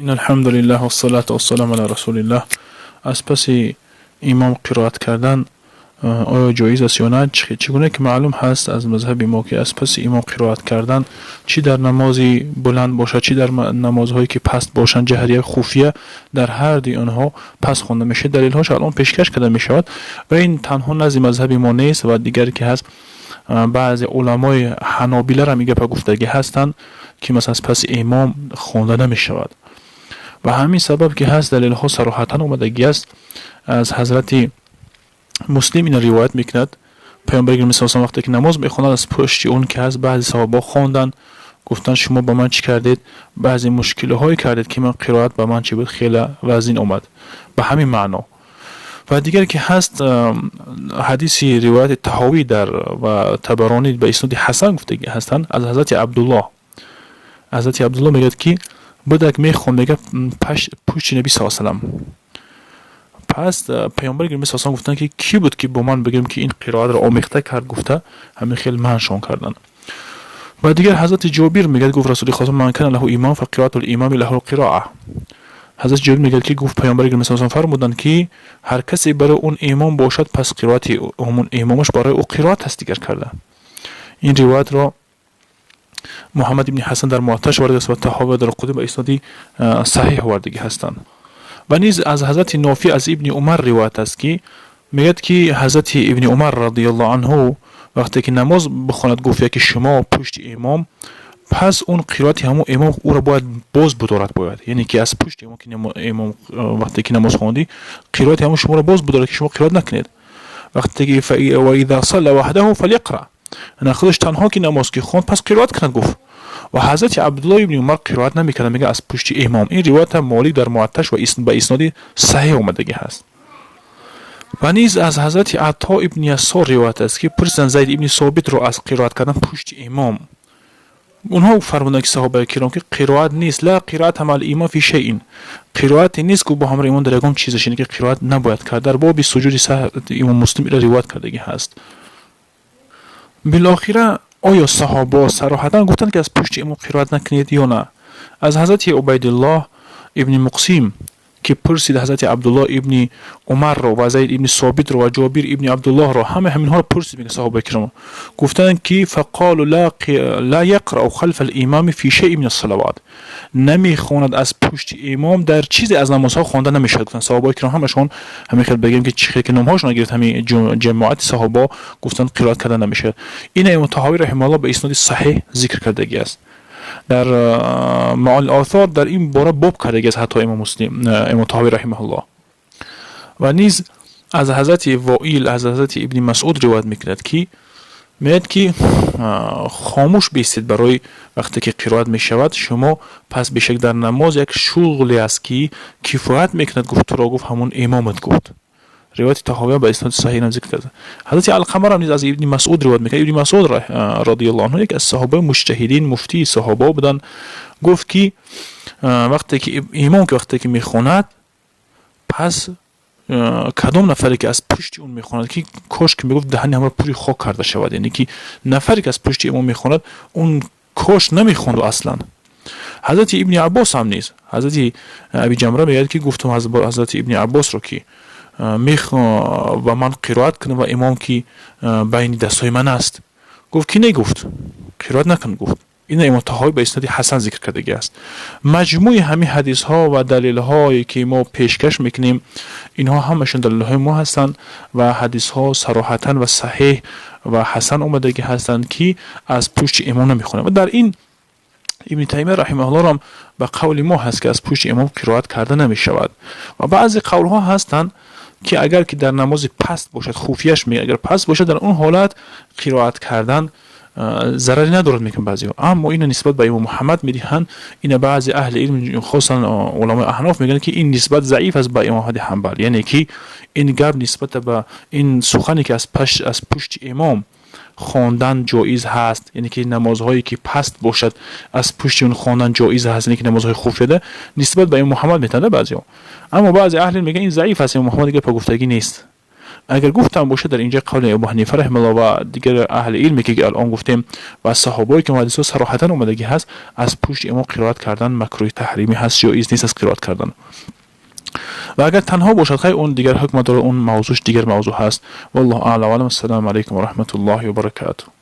Ин алҳамдулиллаҳ вассалату вассалам ала расулиллаҳ. Аз паси имом қироат кардан оё ҷоиз аст ё на? Чӣ гуна ки маълум ҳаст, аз мазҳаби мо ки аз паси имом қироат кардан, чӣ дар намози буланд бошад, чӣ дар намозҳое ки паст бошанд, ҷаҳрия, хуфия, дар ҳар дуи онҳо пас хонда мешавад. Далелҳош алон пешкаш карда мешавад ва ин танҳо назди мазҳаби мо нест ва дигар ки ҳаст, баъзе уламои ҳанобиларам ин гапа гуфтагӣ ҳастанд, ки масалан аз паси имом хонда намешавад. Ва ҳамин сабаб ки ҳаст, далелҳо сароҳатан омадагӣ аст. Аз ҳазрати Муслим ина ривоят мекунад: паёмбари гиромӣ саллаллоҳу вақте ки намоз мехонад, аз пушти он ки ҳаст баъзе саҳобаҳо хонданд. Гуфтанд: «Шумо ба ман чӣ кардед? Баъзе мушкилиҳое кардед, ки ман қироат ба ман чӣ буд, хеле вазин омад», ба ҳамин маъно. Ва дигар ки ҳаст, ҳадиси ривояти Таҳовӣ дар ва Табаронӣ ба исноди ҳасан гуфтагӣ ҳастанд аз ҳазрати Абдуллоҳ. Ҳазрати Абдуллоҳ мегӯяд, ки будак мехонд, мегӯяд, пушти Наби саллаллоҳу салам. Пас паёмбари гиромӣ саллаллоҳу гуфтанд, ки кӣ буд, ки бо ман бигӯем, ки ин қироатро омехта кард? Гуфта, ҳамин хел манъшон карданд. Ва дигар ҳазрати Ҷобир мегӯяд, гуфт расули Худо: «Ман кана лаҳу имом фа қироату лимоми лаҳу қироа». Ҳазрати Ҷобир мегӯяд, ки гуфт паёмбари гиромӣ саллаллоҳу фармуданд, ки ҳар касе барои он имом бошад, пас қироати ҳамон имомаш барои ӯ қироат аст. Дигар карда, ин ривоятро Муҳаммад ибни Ҳасан дар Муатташ оварда аст ва Таҳовӣ дар Қудум ба исноди саҳеҳ овардагӣ ҳастанд. Ва низ аз ҳазрати Нофӣ аз Ибни Умар ривоят аст, ки мегӯяд, ки ҳазрати Ибни Умар радиаллоҳу анҳу вақте ки намоз бихонад, гуфт, яке шумо пушти имом, пас он қироати ҳамон имом ӯро бояд боз будорад, бояд, яъне ки аз пушти имом, ки имом вақте ки намоз хондӣ, қироати ҳамон шуморо боз будорад, ки шумо қироат накунед. Вақте ки ва иза салла ваҳдаҳу фалйақра, ана худаш танҳо ки намоз ки хонд, пас қироат кунад, гуфт. Ва ҳазрати Абдуллоҳ ибни Умар қироат намекард, мега, аз пушти имом. Ин ривоята Молик дар Муатташ ва ба исноди саҳеҳ омадагӣ ҳаст. Ва низ аз ҳазрати Ато ибни Яссор ривоят аст, ки пурсиданд Зайд ибни Собитро аз қироат кардан пушти имом. Онҳо фармуданд, ки саҳобаи киром, ки қироат нест, ла қироата маал имом фи шайин, қироате нест, ку бо ҳамроҳи имом дар ягон чизаш, яъне ки қироат набояд кард. Дар боби суҷуди саҳв имом Муслим ира ривоят кардагӣ ҳаст. Билохира, оё саҳобо сароҳатан гуфтанд, ки аз пушти имом қироат накунед ё на? Аз ҳазрати Убайдуллоҳ ибни Муқсим, ки пурсид ҳазрати Абдуллоҳ ибни Умарро ва Зайд ибни Собитро ва Ҷобир ибни Абдуллоҳро, ҳама ҳаминҳоро пурсид, мега, саҳобаи киром гуфтанд, ки фақолу ла яқрау халфа лимами фи шайъин мин ассалават, намехонад аз пушти имом, дар чизе аз намозҳо хонда намешавад, гуфтанд саҳобаи киром ҳамашон. Ҳамин хел бигем, ки чӣ хел ки номҳошон гирифт, ҳамин ҷамоати саҳобо гуфтанд, қироат карда намешавад. Ина имом Таҳовӣ раҳимаҳуллоҳ ба исноди саҳеҳ зикр кардагӣ аст. Дар Маони Осор дар ин бора боб кардагӣ аст ҳатто имом Муслим, имом Таҳовӣ раҳимаҳуллоҳ. Ва низ аз ҳазрати Воил аз ҳазрати Ибни Масъуд ривоят мекунад, ки мегӯяд, ки хомӯш бистед барои вақте ки қироат мешавад шумо, пас бешак дар намоз як шуғле аст, ки кифоят мекунад, гуфт, туро, гуфт, ҳамон имомат, гуфт. Ривояти Таҳовия ба исноди саҳеҳ зикр карда. Ҳазрати Алқамарам низ аз Ибни Масъуд ривоят мекунад. Ибни Масъуд радиаллоҳу анҳу яке аз саҳобаи муҷтаҳидин, муфтии саҳобаҳо буданд. Гуфт, ки вақте ки имом ки вақте ки мехонад, пас кадом нафаре ки аз пушти он мехонад, ки кош ки, мегуфт, даҳани ҳамро пури хок карда шавад. Яъне ки нафаре ки аз пушти имом мехонад, он кош намехонду аслан. Ҳазрати Ибни Аббос ҳам низ, ҳазрати Аби Ҷамра мегӯяд, ки гуфтам ҳазрати Ибни Аббосро, ки ва ман қироат кунам ва имом ки байни дастҳои ман аст. Гуфт, ки не, гуфт, қироат накун, гуфт. Ина имом Таҳовӣ ба исноди ҳасан зикр кардагӣ аст. Маҷмӯи ҳамин ҳадисҳо ва далелҳое ки мо пешкаш мекунем, инҳо ҳамашон далелҳои мо ҳастанд ва ҳадисҳо сароҳатан ва саҳеҳ ва ҳасан омадагӣ ҳастанд, ки аз пушти имом намехонем. Ва дар ин Ибни Таймия раҳимаҳуллоҳро ба қавли мо ҳаст, ки аз пушти имом қироат карда намешавад. Ва баъзе қавлҳо ҳастанд, ки агар ки дар намози паст бошад, хуфияш мега, агар паст бошад, дар он ҳолат қироат кардан зараре надорад, мекунанд баъзеҳо. Аммо ина нисбат ба имом Муҳаммад медиҳанд. Ина баъзе аҳли илм, хусусан уламои аҳноф, мегӯянд, ки ин нисбат заиф аст ба имом Аҳмади Ҳанбал, яъне ки ин гап нисбата ба ин сухане, ки аз пушти имом хондан ҷоиз ҳаст, яъне ки намозҳое ки паст бошад, аз пушти он хондан ҷоиз ҳаст, яъне ки намозҳои хуфияда нисбат ба имом Муҳаммад метанда баъзеҳо. Аммо баъзе аҳли мегӯянд, ин заиф аст, имом Муҳаммад гапа гуфтагӣ нест. Агар гуфтам бошад, дар инҷа қавли Абу Ҳанифа раҳимаҳуллоҳ ва дигар аҳли илме, ки алон гуфтем, ва саҳобое, ки ҳадисҳо сароҳатан омадагӣ ҳаст, аз пушти имом қироат кардан макрӯҳи таҳримӣ ҳаст, ҷоиз нест аз қироат кардан. Ва агар танҳо бошад, хай, он дигар ҳукма дорад, он мавзӯш дигар мавзӯъ ҳаст. Валлоҳу аълам. Ассалому алайкум ва раҳматуллоҳи ва баракатуҳ.